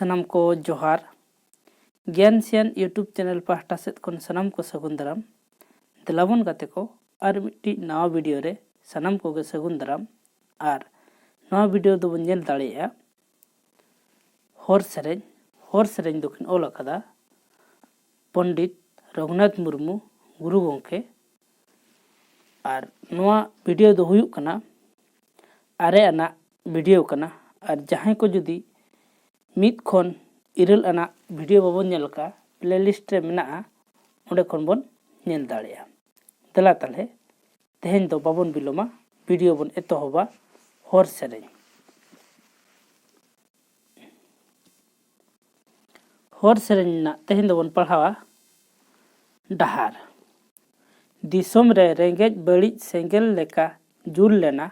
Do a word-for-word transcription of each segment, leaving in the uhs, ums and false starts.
ᱥᱟᱱᱟᱢ ᱠᱚ ᱡᱚᱦᱟᱨ᱾ ᱜᱮᱭᱟᱱ ᱥᱮᱭᱟᱱ YouTube ᱪᱮᱱᱮᱞ ᱯᱟᱦᱴᱟ ᱥᱮᱫ ᱠᱷᱚᱱ ᱥᱟᱱᱟᱢ ᱠᱚ ᱥᱟᱹᱜᱩᱱ ᱫᱟᱨᱟᱢ᱾ ᱫᱮᱞᱟᱵᱚᱱ ᱜᱟᱛᱮ ᱠᱚ, ᱟᱨ ᱢᱤᱫᱴᱤᱡ ᱱᱟᱣᱟ ᱵᱷᱤᱰᱤᱭᱳ ᱨᱮ ᱥᱟᱱᱟᱢ ᱠᱚᱜᱮ ᱥᱟᱹᱜᱩᱱ ᱫᱟᱨᱟᱢ᱾ ᱟᱨ ᱱᱚᱣᱟ ᱵᱷᱤᱰᱤᱭᱳ ᱫᱚᱵᱚᱱ ᱧᱮᱞ ᱫᱟᱲᱮᱭᱟᱜᱼᱟ ᱦᱚᱨ ᱥᱮᱨᱮᱧ᱾ ᱦᱚᱨ ᱥᱮᱨᱮᱧ ᱫᱚᱠᱤᱱ ᱚᱞ ᱟᱠᱟᱫᱟ ᱯᱚᱱᱰᱤᱛ ᱨᱚᱜᱷᱩᱱᱟᱛᱷ ᱢᱩᱨᱢᱩ ᱜᱩᱨᱩ ᱜᱚᱢᱠᱮ᱾ ᱟᱨ ᱱᱚᱣᱟ ᱵᱷᱤᱰᱤᱭᱳ ᱫᱚ ᱦᱩᱭᱩᱜ ᱠᱟᱱᱟ ᱟᱨᱮ ᱟᱱᱟᱜ ᱵᱷᱤᱰᱤᱭᱳ ᱠᱟᱱᱟ᱾ ᱟᱨ ᱡᱟᱦᱟᱸᱭ ᱠᱚ ᱡᱩᱫᱤ ᱢᱤᱫ ᱠᱷᱚᱱ ᱤᱨᱟᱹᱞ ᱟᱱᱟᱜ ᱵᱷᱤᱰᱤᱭᱳ ᱵᱟᱵᱚᱱ ᱧᱮᱞ ᱟᱠᱟᱫᱼᱟ, ᱯᱞᱮᱞᱤᱥᱴ ᱨᱮ ᱢᱮᱱᱟᱜᱼᱟ, ᱚᱸᱰᱮ ᱠᱷᱚᱱ ᱵᱚᱱ ᱧᱮᱞ ᱫᱟᱲᱮᱭᱟᱜᱼᱟ᱾ ᱫᱮᱞᱟ ᱛᱟᱦᱞᱮ, ᱛᱮᱦᱮᱧ ᱫᱚ ᱵᱟᱵᱚᱱ ᱵᱤᱞᱚᱢᱟ, ᱵᱷᱤᱰᱤᱭᱳ ᱵᱚᱱ ᱮᱛᱚᱦᱚᱵᱟ ᱦᱚᱨ ᱥᱮᱨᱮᱧ᱾ ᱦᱚᱨ ᱥᱮᱨᱮᱧ ᱨᱮᱱᱟᱜ ᱛᱮᱦᱮᱧ ᱫᱚᱵᱚᱱ ᱯᱟᱲᱦᱟᱣᱟ ᱰᱟᱦᱟᱨ᱾ ᱫᱤᱥᱚᱢ ᱨᱮ ᱨᱮᱸᱜᱮᱡ ᱵᱟᱹᱲᱤᱡ ᱥᱮᱸᱜᱮᱞ ᱞᱮᱠᱟ ᱡᱩᱞ ᱞᱮᱱᱟ᱾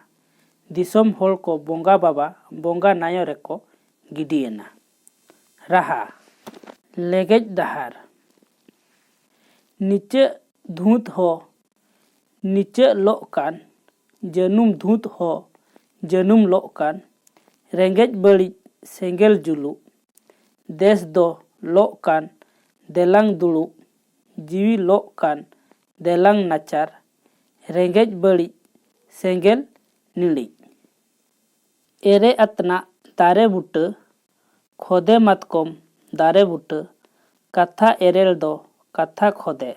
ᱫᱤᱥᱚᱢ ᱦᱚᱲ ᱠᱚ ᱵᱚᱸᱜᱟ ᱵᱟᱵᱟ, ᱵᱚᱸᱜᱟ ᱱᱟᱭᱚ ᱨᱮᱠᱚ ᱜᱤᱰᱤᱭᱮᱱᱟ᱾ ᱨᱟᱦᱟ᱾ ᱞᱮᱸᱜᱮᱡ ᱰᱟᱦᱟᱨ᱾ ᱱᱤᱪᱟᱹᱜ ᱫᱷᱩᱸᱛ ᱦᱚ ᱱᱤᱪᱟᱹᱜ ᱞᱚᱜ ᱠᱟᱱ, ᱡᱟᱹᱱᱩᱢ ᱫᱷᱩᱸᱛ ᱦᱚ ᱡᱟᱹᱱᱩᱢ ᱞᱚᱜ ᱠᱟᱱ, ᱨᱮᱸᱜᱮᱡ ᱵᱟᱹᱲᱤᱡ ᱥᱮᱸᱜᱮᱞ ᱡᱩᱞᱩᱜ, ᱫᱮᱥ ᱫᱚ ᱞᱚᱜ ᱠᱟᱱ, ᱫᱮᱞᱟᱝ ᱫᱩᱲᱩᱵ, ᱡᱤᱣᱤ ᱞᱚᱜ ᱠᱟᱱ, ᱫᱮᱞᱟᱝ ᱱᱟᱪᱟᱨ, ᱨᱮᱸᱜᱮᱡ ᱵᱟᱹᱲᱤᱡ ᱥᱮᱸᱜᱮᱞ ᱱᱤᱲᱤᱡ᱾ ᱮᱨᱮ ᱟᱛᱱᱟᱜ ᱫᱟᱨᱮ ᱵᱩᱴᱟᱹ, ᱠᱷᱚᱫᱮ ᱢᱟᱛᱠᱚᱢ ᱫᱟᱨᱮ ᱵᱩᱴᱟᱹ, ᱠᱟᱛᱷᱟ ᱮᱨᱮᱞ ᱫᱚ ᱠᱟᱛᱷᱟ ᱠᱷᱚᱫᱮ᱾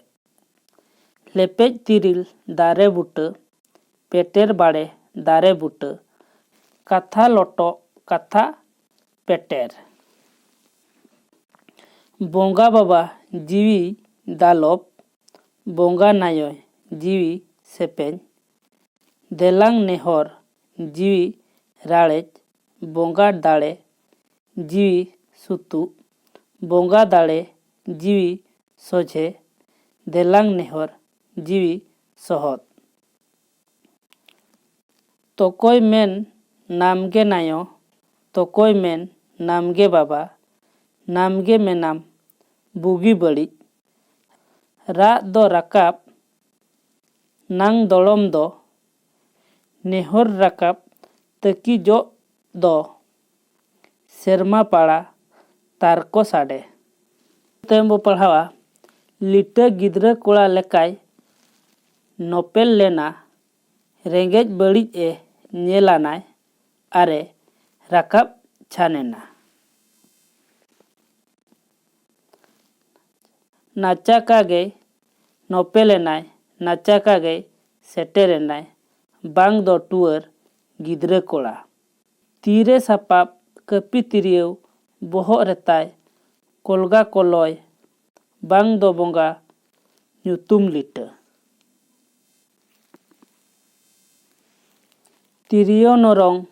ᱞᱮᱯᱮᱡ ᱛᱤᱨᱤᱞ ᱫᱟᱨᱮ ᱵᱩᱴᱟᱹ, ᱯᱮᱴᱮᱨ ᱵᱟᱲᱮ ᱫᱟᱨᱮ ᱵᱩᱴᱟᱹ, ᱠᱟᱛᱷᱟ ᱞᱚᱴᱚᱜ ᱠᱟᱛᱷᱟ ᱯᱮᱴᱮᱨ᱾ ᱵᱚᱸᱜᱟ ᱵᱟᱵᱟ ᱡᱤᱣᱤ ᱫᱟᱞᱚᱵ, ᱵᱚᱸᱜᱟ ᱱᱟᱭᱚᱭ ᱡᱤᱣᱤ ᱥᱮᱯᱮᱧ, ᱫᱮᱞᱟᱝ ᱱᱮᱦᱚᱨ ᱡᱤᱣᱤ ᱨᱟᱲᱮᱡ, ᱵᱚᱸᱜᱟ ᱫᱟᱲᱮ ᱡᱤᱣᱤ ᱥᱩᱛᱩᱜ, ᱵᱚᱸᱜᱟ ᱫᱟᱲᱮ ᱡᱤᱣᱤ ᱥᱚᱡᱷᱮ, ᱫᱮᱞᱟᱝ ᱱᱮᱦᱚᱨ ᱡᱤᱣᱤ ᱥᱚᱦᱚᱫ᱾ ᱛᱚᱠᱚᱭ ᱢᱮᱱ ᱱᱟᱢᱜᱮ ᱱᱟᱭᱚ, ᱛᱚᱠᱚᱭ ᱢᱮᱱ ᱱᱟᱢᱜᱮ ᱵᱟᱵᱟ, ᱱᱟᱢᱜᱮ ᱢᱮᱱᱟᱢ ᱵᱩᱜᱤ ᱵᱟᱹᱲᱤᱡ᱾ ᱨᱟᱜ ᱫᱚ ᱨᱟᱠᱟᱵ ᱱᱟᱝ ᱫᱚᱲᱚᱢ ᱫᱚ, ᱱᱮᱦᱚᱨ ᱨᱟᱠᱟᱵ ᱛᱟᱹᱠᱤ ᱡᱚᱜ ᱫᱚ, ᱥᱮᱨᱢᱟ ᱯᱟᱲᱟ ᱛᱟᱨᱠᱚ ᱥᱟᱰᱮ᱾ ᱛᱟᱭᱚᱢ ᱵᱚ ᱯᱟᱲᱦᱟᱣᱟ, ᱞᱤᱴᱟᱹ ᱜᱤᱫᱽᱨᱟᱹ ᱠᱚᱲᱟ ᱞᱮᱠᱟᱭ ᱱᱚᱯᱮᱞ ᱞᱮᱱᱟ, ᱨᱮᱸᱜᱮᱡ ᱵᱟᱹᱲᱤᱡ ᱮ ᱧᱮᱞᱟᱱᱟᱭ, ᱟᱨᱮ ᱨᱟᱠᱟᱵ ᱪᱷᱟᱱ ᱮᱱᱟ᱾ ᱱᱟᱪᱟᱠᱟ ᱜᱮᱭ ᱱᱚᱯᱮᱞ ᱮᱱᱟᱭ, ᱱᱟᱪᱟᱠᱟ ᱜᱮᱭ ᱥᱮᱴᱮᱨ ᱮᱱᱟᱭ, ᱵᱟᱝ ᱫᱚ ᱴᱩᱣᱟᱹᱨ ᱜᱤᱫᱽᱨᱟᱹ ᱠᱚᱲᱟ᱾ ᱛᱤᱨᱮ ᱥᱟᱯᱟᱵ ᱠᱟᱹᱯᱤ ᱛᱤᱨᱭᱳ, ᱵᱚᱦᱚᱜ ᱨᱮᱛᱟᱭ ᱠᱚᱞᱜᱟ ᱠᱚᱞᱚᱭ, ᱵᱟᱝ ᱫᱚ ᱵᱚᱸᱜᱟ ᱧᱩᱛᱩᱢ ᱞᱤᱴᱟᱹ᱾ ᱛᱤᱨᱭᱳ ᱱᱚᱨᱚᱝ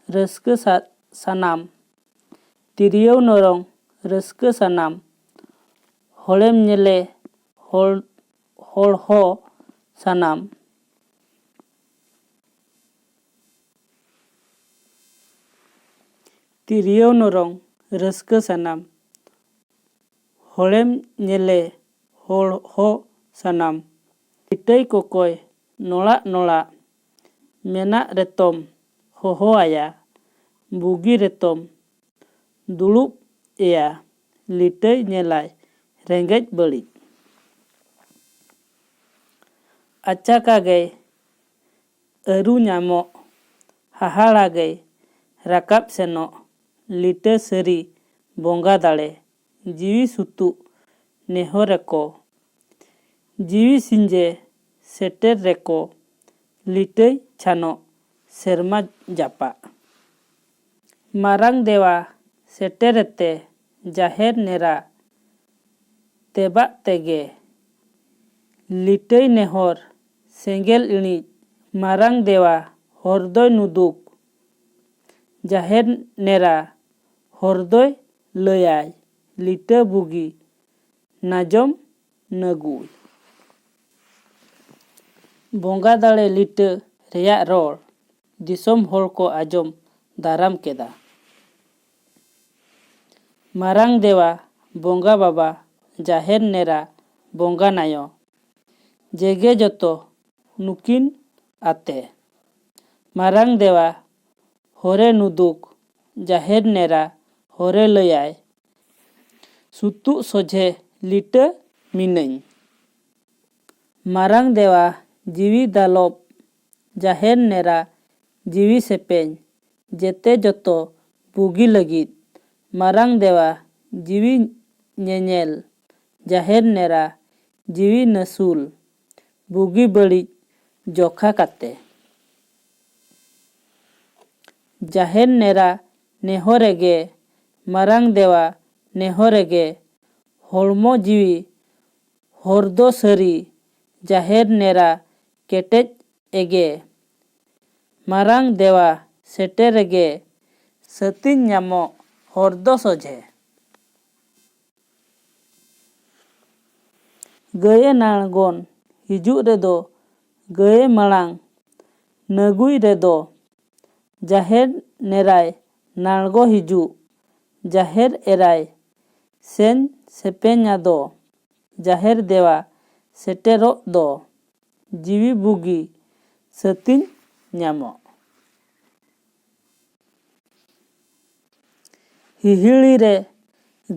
ᱨᱟᱹᱥᱠᱟᱹ ᱥᱟ-, ᱥᱟᱱᱟᱢ, ᱛᱤᱨᱭᱳ ᱱᱚᱨᱚᱝ ᱨᱟᱹᱥᱠᱟᱹ ᱥᱟᱱᱟᱢ, ᱦᱚᱲᱮᱢ ᱧᱮᱞᱮ ᱦᱚᱲ, ᱦᱚᱲ ᱦᱚ ᱥᱟᱱᱟᱢ᱾ ᱛᱤᱨᱭᱳ ᱱᱚᱨᱚᱝ ᱨᱟᱹᱥᱠᱟᱹ ᱥᱟᱱᱟᱢ, ᱦᱚᱲᱮᱢ ᱧᱮᱞᱮ ᱦᱚᱲ ᱦᱚ ᱥᱟᱱᱟᱢ᱾ ᱞᱤᱴᱟᱹᱭ ᱠᱚᱠᱚᱭ ᱱᱚᱲᱟᱜ ᱱᱚᱲᱟᱜ, ᱢᱮᱱᱟᱜ ᱨᱮᱛᱚᱢ ᱦᱚᱦᱚ ᱟᱭᱟ, ᱵᱩᱜᱤ ᱨᱮᱛᱚᱢ ᱫᱩᱲᱩᱵ ᱮᱭᱟ, ᱞᱤᱴᱟᱹᱭ ᱧᱮᱞᱟᱭ ᱨᱮᱸᱜᱮᱡ ᱵᱟᱹᱲᱤᱡ᱾ ᱟᱪᱟᱠᱟ ᱜᱮᱭ ᱟᱹᱨᱩ ᱧᱟᱢᱚᱜ, ᱦᱟᱦᱟᱲᱟ ᱜᱮᱭ ᱨᱟᱠᱟᱵ ᱥᱮᱱᱚᱜ, ᱞᱤᱴᱟᱹ ᱥᱟᱹᱨᱤ ᱵᱚᱸᱜᱟ ᱫᱟᱲᱮ, ᱡᱤᱣᱤ ᱥᱩᱛᱩᱜ ᱱᱮᱦᱚᱨ ᱨᱮᱠᱚ, ᱡᱤᱣᱤ ᱥᱤᱸᱡᱮ ᱥᱮᱴᱮᱨ ᱨᱮᱠᱚ, ᱞᱤᱴᱟᱹᱭ ᱪᱷᱟᱱᱚᱜ ᱥᱮᱨᱢᱟ ᱡᱟᱯᱟᱜ᱾ ᱢᱟᱨᱟᱝ ᱫᱮᱣᱟ ᱥᱮᱴᱮᱨᱮᱛᱮ ᱡᱟᱦᱮᱨ ᱱᱮᱨᱟ ᱛᱮᱵᱟᱜ ᱛᱮᱜᱮ, ᱞᱤᱴᱟᱹᱭ ᱱᱮᱦᱚᱨ ᱥᱮᱸᱜᱮᱞ ᱤᱬᱤᱡ, ᱢᱟᱨᱟᱝ ᱫᱮᱣᱟ ᱦᱚᱨ ᱫᱚᱭ ᱱᱩᱫᱩᱠ, ᱡᱟᱦᱮᱨ ᱱᱮᱨᱟ ᱦᱚᱨ ᱫᱚᱭ ᱞᱟᱹᱭᱟᱭ, ᱞᱤᱴᱟᱹ ᱵᱩᱜᱤ ᱱᱟᱡᱚᱢ ᱱᱟᱹᱜᱩᱭ᱾ ᱵᱚᱸᱜᱟ ᱫᱟᱲᱮ ᱞᱤᱴᱟᱹ ᱨᱮᱭᱟᱜ ᱨᱚᱲ ᱫᱤᱥᱚᱢ ᱦᱚᱲ ᱠᱚ ᱟᱸᱡᱚᱢ ᱫᱟᱨᱟᱢ ᱠᱮᱫᱟ᱾ ᱢᱟᱨᱟᱝ ᱫᱮᱣᱟ, ᱵᱚᱸᱜᱟ ᱵᱟᱵᱟ, ᱡᱟᱦᱮᱨ ᱱᱮᱨᱟ, ᱵᱚᱸᱜᱟ ᱱᱟᱭᱚ, ᱡᱮᱜᱮ ᱡᱚᱛᱚ ᱱᱩᱠᱤᱱ ᱟᱛᱮ᱾ ᱢᱟᱨᱟᱝ ᱫᱮᱣᱟ ᱦᱚᱨᱮ ᱱᱩᱫᱩᱠ, ᱡᱟᱦᱮᱨ ᱱᱮᱨᱟ ᱦᱚᱨᱮ ᱞᱟᱹᱭᱟᱭ, ᱥᱩᱛᱩᱜ ᱥᱚᱡᱷᱮ ᱞᱤᱴᱟᱹ ᱢᱤᱱᱟᱹᱧ᱾ ᱢᱟᱨᱟᱝ ᱫᱮᱣᱟ ᱡᱤᱣᱤ ᱫᱟᱞᱚᱵ, ᱡᱟᱦᱮᱨ ᱱᱮᱨᱟ ᱡᱤᱣᱤ ᱥᱮᱯᱮᱧ, ᱡᱮᱛᱮ ᱡᱚᱛᱚ ᱵᱩᱜᱤ ᱞᱟᱹᱜᱤᱫ᱾ ᱢᱟᱨᱟᱝ ᱫᱮᱣᱟ ᱡᱤᱣᱤ ᱧᱮᱧᱮᱞ, ᱡᱟᱦᱮᱨ ᱱᱮᱨᱟ ᱡᱤᱣᱤ ᱱᱟᱹᱥᱩᱞ, ᱵᱩᱜᱤ ᱵᱟᱹᱲᱤᱡ ᱡᱚᱠᱷᱟ ᱠᱟᱛᱮ᱾ ᱡᱟᱦᱮᱨ ᱱᱮᱨᱟ ᱱᱮᱦᱚᱨ ᱨᱮᱜᱮ, ᱢᱟᱨᱟᱝ ᱫᱮᱣᱟ ᱱᱮᱦᱚᱨ ᱨᱮᱜᱮ, ᱦᱚᱲᱢᱚ ᱡᱤᱣᱤ ᱦᱚᱨ ᱫᱚ ᱥᱟᱹᱨᱤ, ᱡᱟᱦᱮᱨ ᱱᱮᱨᱟ ᱠᱮᱴᱮᱡ ᱮᱜᱮ᱾ ᱢᱟᱨᱟᱝ ᱫᱮᱣᱟ ᱥᱮᱴᱮᱨ ᱨᱮᱜᱮ, ᱥᱟᱹᱛᱤᱧ ᱧᱟᱢᱚᱜ ᱦᱚᱨ ᱫᱚ ᱥᱚᱡᱷᱮ᱾ ᱜᱟᱹᱭᱮ ᱱᱟᱬᱜᱚᱱ ᱦᱤᱡᱩᱜ ᱨᱮᱫᱚ, ᱜᱟᱹᱭᱮ ᱢᱟᱲᱟᱝ ᱱᱟᱹᱜᱩᱭ ᱨᱮᱫᱚ, ᱡᱟᱦᱮᱨ ᱱᱮᱨᱟᱭ ᱱᱟᱬᱜᱚ ᱦᱤᱡᱩᱜ, ᱡᱟᱦᱮᱨ ᱮᱨᱟᱭ ᱥᱮᱧ ᱥᱮᱯᱮᱧ ᱟᱫᱚ, ᱡᱟᱦᱮᱨ ᱫᱮᱣᱟ ᱥᱮᱴᱮᱨᱚᱜ ᱫᱚ, ᱡᱤᱣᱤ ᱵᱩᱜᱤ ᱥᱟᱹᱛᱤᱧ ᱧᱟᱢᱚᱜ᱾ ᱦᱤᱦᱤᱲᱤ ᱨᱮ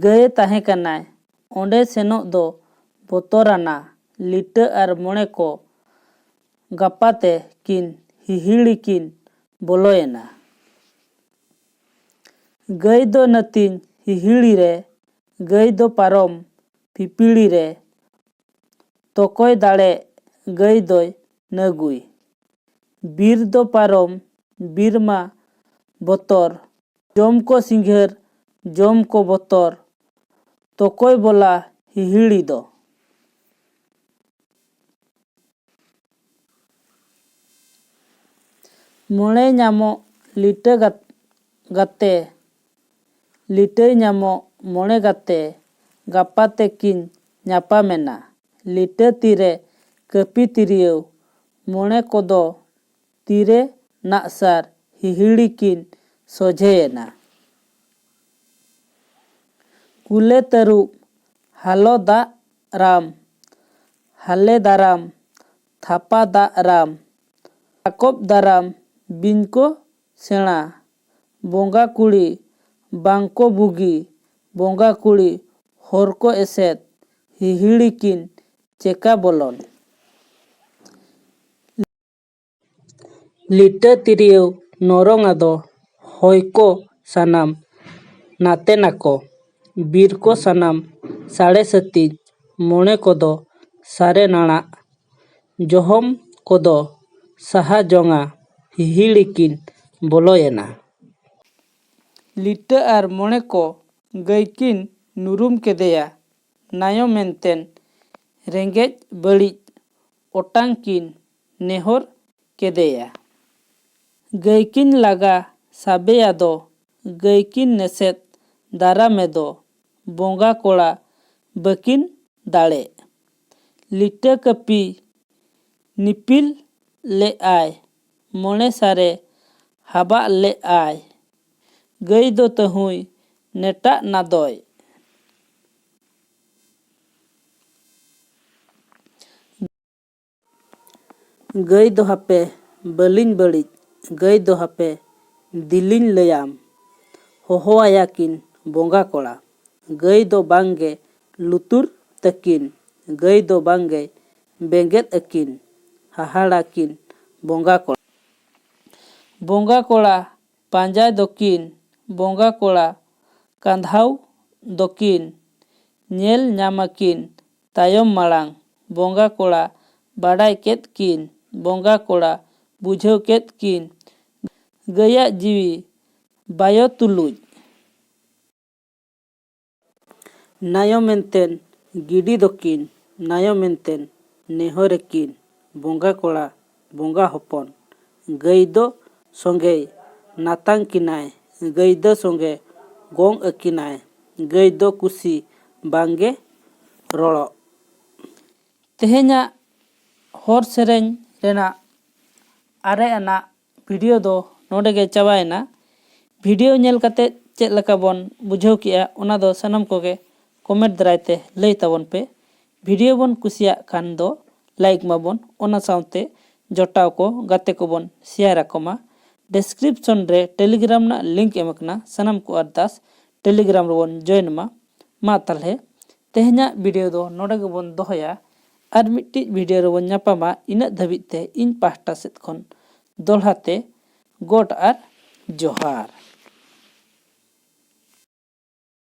ᱜᱟᱹᱭ ᱛᱟᱦᱮᱸ ᱠᱟᱱᱟᱭ, ᱚᱸᱰᱮ ᱥᱮᱱᱚᱜ ᱫᱚ ᱵᱚᱛᱚᱨᱟᱱᱟ᱾ ᱞᱤᱴᱟᱹ ᱟᱨ ᱢᱚᱬᱮ ᱠᱚ ᱜᱟᱯᱟ ᱛᱮ ᱠᱤᱱ ᱦᱤᱦᱤᱲᱤ ᱠᱤᱱ ᱵᱚᱞᱚᱭᱮᱱᱟ᱾ ᱜᱟᱹᱭ ᱫᱚ ᱱᱟᱹᱛᱤᱧ ᱦᱤᱦᱤᱲᱤ ᱨᱮ, ᱜᱟᱹᱭ ᱫᱚ ᱯᱟᱨᱚᱢ ᱯᱤᱯᱤᱲᱤ ᱨᱮ, ᱛᱚᱠᱚᱭ ᱫᱟᱲᱮ ᱜᱟᱹᱭ ᱫᱚᱭ ᱱᱟᱹᱜᱩᱭ᱾ ᱵᱤᱨ ᱫᱚ ᱯᱟᱨᱚᱢ ᱵᱤᱨ ᱢᱟ ᱵᱚᱛᱚᱨ, ᱡᱚᱢ ᱠᱚ ᱥᱤᱸᱜᱷᱟᱹᱨ, ᱡᱚᱢ ᱠᱚ ᱵᱚᱛᱚᱨ, ᱛᱚᱠᱚᱭ ᱵᱚᱞᱟ ᱦᱤᱦᱤᱲᱤ ᱫᱚ᱾ ᱢᱚᱬᱮ ᱧᱟᱢᱚᱜ ᱞᱤᱴᱟᱹ ᱜᱟᱛ-, ᱜᱟᱛᱮ, ᱞᱤᱴᱟᱹᱭ ᱧᱟᱢᱚᱜ ᱢᱚᱬᱮ ᱜᱟᱛᱮ, ᱜᱟᱯᱟ ᱛᱮᱠᱤᱱ ᱧᱟᱯᱟᱢᱮᱱᱟ᱾ ᱞᱤᱴᱟᱹ ᱛᱤᱨᱮ ᱠᱟᱹᱯᱤ ᱛᱤᱨᱭᱟᱹᱣ, ᱢᱚᱬᱮ ᱠᱚᱫᱚ ᱛᱤᱨᱮ ᱱᱟᱜᱥᱟᱨ, ᱦᱤᱦᱤᱲᱤ ᱠᱤᱱ ᱥᱚᱡᱷᱮᱭᱮᱱᱟ᱾ ᱠᱩᱞᱮ ᱛᱟᱹᱨᱩᱵ, ᱦᱟᱞᱚ ᱫᱟᱜ ᱨᱟᱢ, ᱦᱟᱞᱮ ᱫᱟᱨᱟᱢ, ᱛᱷᱟᱯᱟ ᱫᱟᱜ ᱨᱟᱢ, ᱟᱠᱚᱵ ᱫᱟᱨᱟᱢ, ᱵᱤᱧ ᱠᱚ ᱥᱮᱬᱟ, ᱵᱚᱸᱜᱟ ᱠᱩᱲᱤ, ᱵᱟᱝ ᱠᱚ ᱵᱩᱜᱤ, ᱵᱚᱸᱜᱟ ᱠᱩᱲᱤ, ᱦᱚᱨ ᱠᱚ ᱮᱥᱮᱫ, ᱦᱤᱦᱤᱲᱤ ᱠᱤᱱ ᱪᱮᱠᱟ ᱵᱚᱞᱚᱱ᱾ ᱞᱤᱴᱟᱹ ᱛᱤᱨᱭᱳ ᱱᱚᱨᱚᱝ ᱟᱫᱚ, ᱦᱚᱭ ᱠᱚ ᱥᱟᱱᱟᱢ ᱱᱟᱛᱮ ᱱᱟᱠᱚ, ᱵᱤᱨ ᱠᱚ ᱥᱟᱱᱟᱢ ᱥᱟᱲᱮ ᱥᱟᱹᱛᱤᱧ, ᱢᱚᱬᱮ ᱠᱚᱫᱚ ᱥᱟᱨᱮ ᱱᱟᱲᱟᱜ, ᱡᱚᱦᱚᱢ ᱠᱚᱫᱚ ᱥᱟᱦᱟ ᱡᱚᱝᱟ, ᱦᱤᱦᱤᱲᱤ ᱠᱤᱱ ᱵᱚᱞᱚᱭᱮᱱᱟ᱾ ᱞᱤᱴᱟᱹ ᱟᱨ ᱢᱚᱬᱮ ᱠᱚ ᱜᱟᱹᱭ ᱠᱤᱱ ᱱᱩᱨᱩᱢ ᱠᱮᱫᱮᱭᱟ, ᱱᱟᱭᱚ ᱢᱮᱱᱛᱮᱱ ᱨᱮᱸᱜᱮᱡ ᱵᱟᱹᱲᱤᱡ ᱚᱴᱟᱝ ᱠᱤᱱ ᱱᱮᱦᱚᱨ ᱠᱮᱫᱮᱭᱟ᱾ ᱜᱟᱹᱭ ᱠᱤᱱ ᱞᱟᱜᱟ ᱥᱟᱵᱮᱭᱟ ᱫᱚ, ᱜᱟᱹᱭ ᱠᱤᱱ ᱱᱮᱥᱮᱫ ᱫᱟᱨᱟᱢᱮ ᱫᱚ, ᱵᱚᱸᱜᱟ ᱠᱚᱲᱟ ᱵᱟᱹᱠᱤᱱ ᱫᱟᱲᱮᱜ᱾ ᱞᱤᱴᱟᱹ ᱠᱟᱹᱯᱤ ᱱᱤᱯᱤᱞ ᱞᱮᱜᱼᱟᱭ, ᱢᱚᱬᱮ ᱥᱟᱨᱮ ᱦᱟᱵᱟᱜ ᱞᱮᱜᱼᱟᱭ᱾ ᱜᱟᱹᱭ ᱫᱚ ᱛᱟᱹᱦᱩᱭ ᱱᱮᱴᱟᱜ ᱱᱟᱫᱚᱭ᱾ ᱜᱟᱹᱭ ᱫᱚ ᱦᱟᱯᱮ ᱵᱟᱹᱞᱤᱧ ᱵᱟᱹᱲᱤᱡ, ᱜᱟᱹᱭ ᱫᱚ ᱦᱟᱯᱮ ᱫᱤᱞᱤᱧ ᱞᱟᱹᱭᱟᱢ᱾ ᱦᱚᱦᱚᱣᱟᱭᱟ ᱠᱤᱱ ᱵᱚᱸᱜᱟ ᱠᱚᱲᱟ, ᱜᱟᱹᱭ ᱫᱚ ᱵᱟᱝᱜᱮ ᱞᱩᱛᱩᱨ ᱛᱟᱹᱠᱤᱱ, ᱜᱟᱹᱭ ᱫᱚ ᱵᱟᱝᱜᱮ ᱵᱮᱸᱜᱮᱫ ᱟᱹᱠᱤᱱ, ᱦᱟᱦᱟᱲᱟ ᱠᱤᱱ ᱵᱚᱸᱜᱟ ᱠᱚᱲᱟ᱾ ᱵᱚᱸᱜᱟ ᱠᱚᱲᱟ ᱯᱟᱸᱡᱟᱭ ᱫᱚᱠᱤᱱ, ᱵᱚᱸᱜᱟ ᱠᱚᱲᱟ ᱠᱟᱸᱫᱷᱟᱣ ᱫᱚᱠᱤᱱ, ᱧᱮᱞ ᱧᱟᱢᱟᱠᱤᱱ ᱛᱟᱭᱚᱢ ᱢᱟᱲᱟᱝ᱾ ᱵᱚᱸᱜᱟ ᱠᱚᱲᱟ ᱵᱟᱰᱟᱭ ᱠᱮᱫ ᱠᱤᱱ, ᱵᱚᱸᱜᱟ ᱠᱚᱲᱟ ᱵᱩᱡᱷᱟᱹᱣ ᱠᱮᱫ ᱠᱤᱱ, ᱜᱟᱹᱭᱟᱜ ᱡᱤᱣᱤ ᱵᱟᱭᱚ ᱛᱩᱞᱩᱡ᱾ ᱱᱟᱭᱚ ᱢᱮᱱᱛᱮᱱ ᱜᱤᱰᱤ ᱫᱚᱠᱤᱱ, ᱱᱟᱭᱚ ᱢᱮᱱᱛᱮᱱ ᱱᱮᱦᱚᱨᱮᱠᱤᱱ, ᱵᱚᱸᱜᱟ ᱠᱚᱲᱟ, ᱵᱚᱸᱜᱟ ᱦᱚᱯᱚᱱ᱾ ᱜᱟᱹᱭ ᱫᱚ ᱥᱚᱸᱜᱮᱭ ᱱᱟᱛᱟᱝ ᱠᱤᱱᱟᱭ, ᱜᱟᱹᱭ ᱫᱚ ᱥᱚᱸᱜᱮ ᱜᱚᱝ ᱟᱹᱠᱤᱱᱟᱭ, ᱜᱟᱹᱭ ᱫᱚ ᱠᱩᱥᱤ ᱵᱟᱝᱜᱮ ᱨᱚᱲᱚᱜ᱾ ᱛᱮᱦᱮᱧᱟᱜ ᱦᱚᱨ ᱥᱮᱨᱮᱧ ᱨᱮᱱᱟᱜ ᱟᱨᱮ ᱟᱱᱟᱜ ᱵᱷᱤᱰᱤᱭᱳ ᱫᱚ ᱱᱚᱰᱮ ᱜᱮ ᱪᱟᱵᱟᱭᱮᱱᱟ᱾ ᱵᱷᱤᱰᱤᱭᱳ ᱧᱮᱞ ᱠᱟᱛᱮ ᱪᱮᱫ ᱞᱮᱠᱟ ᱵᱚᱱ ᱵᱩᱡᱷᱟᱹᱣ ᱠᱮᱜᱼᱟ, ᱚᱱᱟ ᱫᱚ ᱥᱟᱱᱟᱢ ᱠᱚᱜᱮ ᱠᱚᱢᱮᱱᱴ ᱫᱟᱨᱟᱭ ᱛᱮ ᱞᱟᱹᱭ ᱛᱟᱵᱚᱱ ᱯᱮ᱾ ᱵᱷᱤᱰᱤᱭᱳ ᱵᱚᱱ ᱠᱩᱥᱤᱭᱟᱜ ᱠᱷᱟᱱ ᱫᱚ ᱞᱟᱭᱤᱠ ᱢᱟᱵᱚᱱ, ᱚᱱᱟ ᱥᱟᱶᱛᱮ ᱡᱚᱴᱟᱣ ᱠᱚ, ᱜᱟᱛᱮ ᱠᱚᱵᱚᱱ ᱥᱮᱭᱟᱨ ᱟᱠᱚ ᱢᱟ᱾ ᱰᱮᱥᱠᱨᱤᱯᱥᱚᱱ ᱨᱮ ᱴᱮᱞᱤᱜᱨᱟᱢ ᱨᱮᱱᱟᱜ ᱞᱤᱝᱠ ᱮᱢ ᱟᱠᱟᱱᱟ, ᱥᱟᱱᱟᱢ ᱠᱚ ᱟᱨᱫᱟᱥ ᱴᱮᱞᱤᱜᱨᱟᱢ ᱨᱮᱵᱚᱱ ᱡᱚᱭᱮᱱ ᱢᱟ᱾ ᱢᱟ ᱛᱟᱦᱞᱮ ᱛᱮᱦᱮᱧᱟᱜ ᱵᱷᱤᱰᱤᱭᱳ ᱫᱚ ᱱᱚᱰᱮ ᱜᱮᱵᱚᱱ ᱫᱚᱦᱚᱭᱟ᱾ ᱟᱨ ᱢᱤᱫᱴᱤᱡ ᱵᱷᱤᱰᱤᱭᱳ ᱨᱮᱵᱚᱱ ᱧᱟᱯᱟᱢᱟ᱾ ᱤᱱᱟᱹᱜ ᱫᱷᱟᱹᱵᱤᱡ ᱛᱮ ᱤᱧ ᱯᱟᱦᱴᱟ ᱥᱮᱫ ᱠᱷᱚᱱ ᱫᱚᱦᱲᱟ ᱛᱮ ᱜᱚᱰ ᱟᱨ ᱡᱚᱦᱟᱨ᱾